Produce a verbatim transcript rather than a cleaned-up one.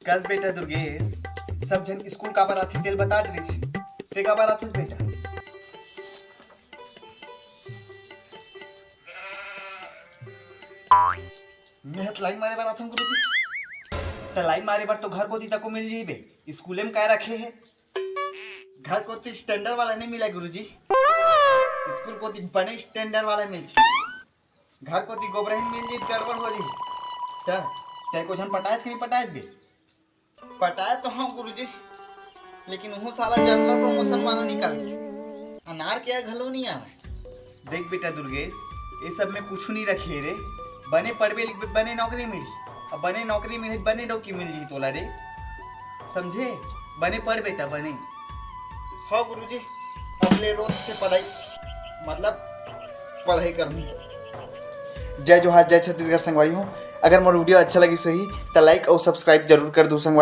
कस बेटा दुर्गेश, सब झन स्कूल काबर आथे तेला बता डरेस। ते काबर आथस बेटा? मैं ह त line मारे बर आथंव गुरुजी। त line मारे बर तो घर कोती तको मिल जाही बे, स्कूले म काय रखे हे? घर कोती standard वाला नइ मिलय गुरुजी, स्कूल कोती बने standard वाला मिलथे। घर कोती गोबरहिन मिल जाही त गड़बड़ हो जाही। त तैं एको झन पटायस कि नइ पटायस बे? पटाय तो हंव गुरुजी, लेकिन उहू साला general promotion वाला निकल गे। अनार के घलो नइ आवय। देख बेटा दुर्गेश, ये सब में कुछु नइ रखे रे। बने पढ़बे लिखबे, बने नौकरी मिलही। अब बने नौकरी मिलही, बने डौकी मिल जाही तोला रे, समझे? बने पढ़ बेटा, बने। हव गुरुजी, अब ले रोज से पढ़ाई, मतलब पढ़ाई करहूं। जय जोहार, जय छत्तीसगढ़ संगवारी हो। अगर मोर video अच्छा लगिस होही त like अउ subscribe जरूर कर दू संगवारी।